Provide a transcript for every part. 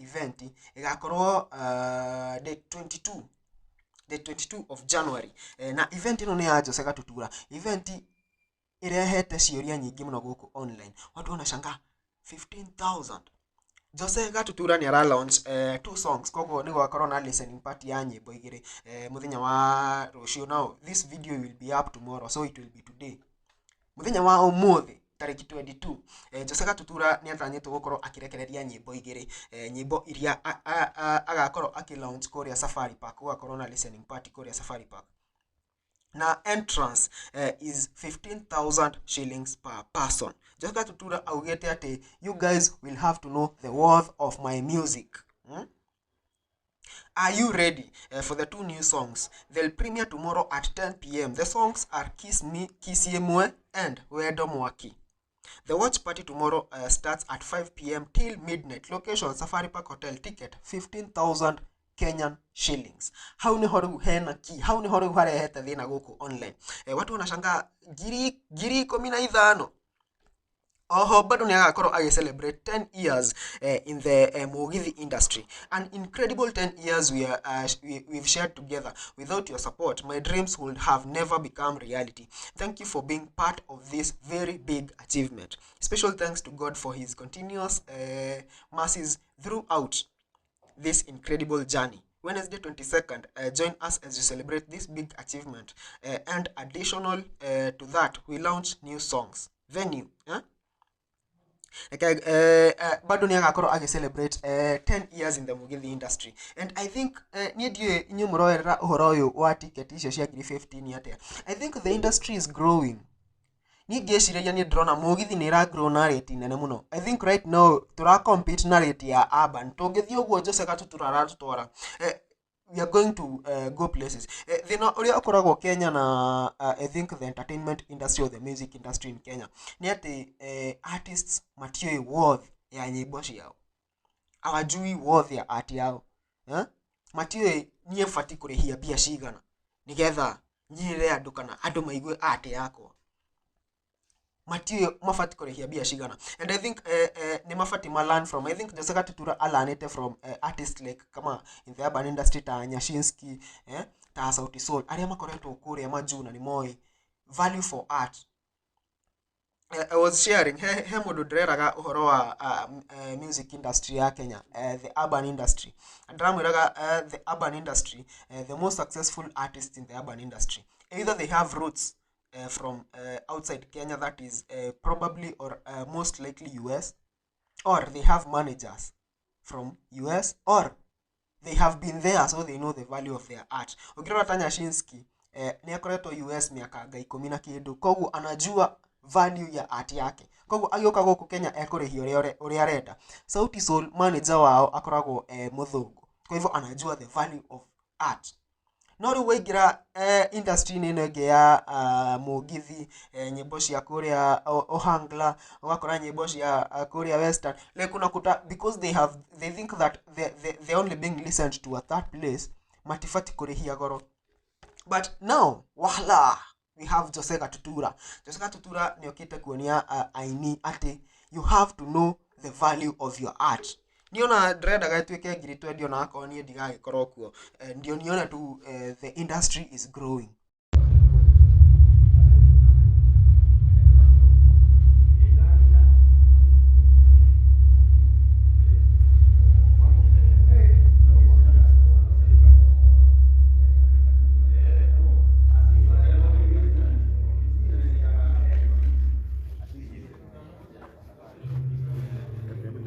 event ĩgakorwo date 22, the 22 of January. Na event ĩno nĩ ya Jose Gatutura, event ĩrehete ciũria nyingĩ mũno gũkũ online. Watu wanashangaa 15,000. Jose Gatutura nĩ ara launch two songs, koguo nĩ gwakorwo na listening party ya nyĩmbo igĩrĩ mũthenya wa rũciũ. Now this video will be up tomorrow, so it will be today, mũthenya wa ũmũthĩ tarĩki 22. Jose Gatutura nĩ atanyĩtwo gũkorwo akĩrekereria nyĩmbo igĩrĩ, nyĩmbo iria agakorwo akĩ launch kũrĩa Safari Park. Gũgakorwo na listening party kũrĩa Safari Park na entrance is 15,000 shillings per person. Jose Gatutura augĩte atĩ you guys will have to know the worth of my music. Are you ready for the two new songs? They'll premiere tomorrow at 10 p.m. The songs are Kiss Me, Kiss Yemwe and Wendo Mwaki. The watch party tomorrow starts at 5 p.m. till midnight. Location Safari Park Hotel. Ticket 15,000 Kenyan shillings. Hau niho rĩu hena ki, hau niho rĩu harehete thĩna gũkũ online. Watu wanashangaa 15,000. Oho bado nĩ agakorwo agĩ celebrate 10 years in the Mugithi industry. An incredible 10 years we've shared together. Without your support, my dreams would have never become reality. Thank you for being part of this very big achievement. Special thanks to God for his continuous mercies throughout this incredible journey. Wednesday 22nd, join us as we celebrate this big achievement. And additional to that, we launch new songs. Venue, eh? Reke, bado nĩ agakorwo agĩ celebrate 10 years in the Mugithi industry, and I think niĩ ndiũĩ inyuĩ mũroerera ũhoro ũyũ wa ticket icio cia ngiri 15 atĩa. I think the industry is growing. Niĩ ngĩciragia niĩ ndĩrona Mũgithi nĩ ĩra grow na rate nene mũno. I think right now tũra compete na rate ya urban. Tũngĩthiĩ ũguo Jose Gatutura aratũtwara, we are going to go places. Thĩna ũrĩa ũkoragwo Kenya na I think the entertainment industry or the music industry in Kenya nĩ atĩ artists matiũĩ worth ya nyĩmbo ciao, hawajui worth ya art yao, eh? Matiũĩ niĩ batiĩ kũrĩhia mbia cigana nĩgetha nyĩre andũ kana andũ maigue art yakwa. Matiũĩ mabatiĩ kũrĩhia mbia cigana, and I think nĩ mabatiĩ ma learn from, I think Jose Gatutura alanĩte from artists like kama in the urban industry ta Nyashinski, ta Sauti Sol, arĩa makoretwo kũrĩa majuu na nĩ moĩ value for art. I was sharing he mũndũ ndĩreraga ũhoro wa music industry ya Kenya, the urban industry. Ndĩramwĩraga the urban industry, the most successful artists in the urban industry, either they have roots from outside Kenya, that is probably or most likely US, or they have managers from US, or they have been there, so they know the value of their art. Ũngĩrora ta Nyashinski, nĩ akoretwo US mĩaka nga 10 na kĩndũ, koguo anajua value ya art yake, koguo agĩũka gũkũ Kenya ekũrĩhia ũrĩa arenda. Sauti Sol, manager wao akoragwo mũthũngũ, kwa hivyo anajua the value of art. No rĩu waingĩra industry-inĩ ĩno ĩngĩ ya mũgithi, nyĩmbo cia kũrĩa ohangla, ũgakora nyĩmbo cia kũrĩa western, like unakuta because they think that they only being listened to at that place, matibati kũrĩhia goro. But now wala we have Jose Gatutura. Jose Gatutura nĩ okĩte kuonia aini atĩ you have to know the value of your art. Niona ndĩrendaga ĩtuĩke ngiri 20, ona akorwo niĩ ndigagĩkorwo kuo, ndio nione tu the industry is growing.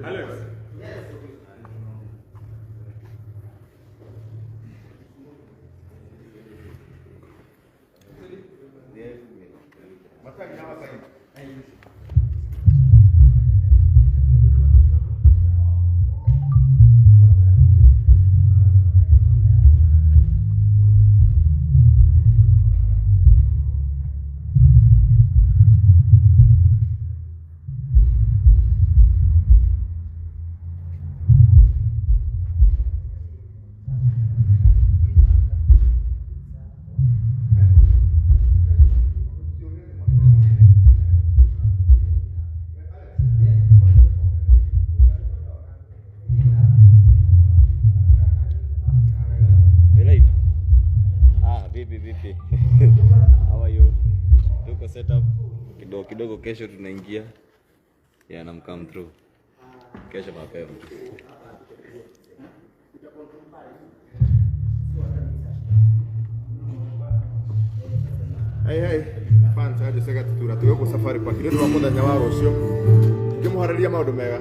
Alex. setup kidogo kidogo. Kesho tunaingia, yeah, na come through kesho mapema. Hey, hey, fans aje sega tutura tuwe safari kwa kile wa muthenya wa rucio ngimuhariria maundu mega.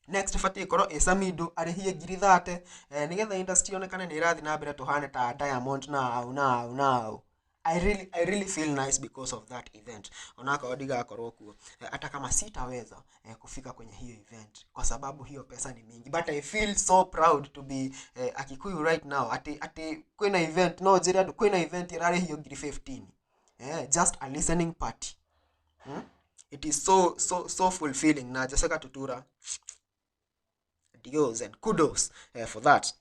Next batiĩ ĩkorwo ĩ Samido arĩhie ngiri 30, nĩgetha industry yonekane nĩ ĩrathiĩ na mbere tũhane ta Diamond now now now. I really feel nice because of that event, onakorwo ndigakorwo kuo, hata kama sitaweza kufika kwenye hiyo event kwa sababu hiyo pesa ni mingi, but I feel so proud to be a Kikuyu right now, ati kwĩna event, no njĩre andũ kwĩna event ĩrarĩhio ngiri 15, just a listening party, It is so so so fulfilling. Na Jessica Tutura, adios and kudos for that.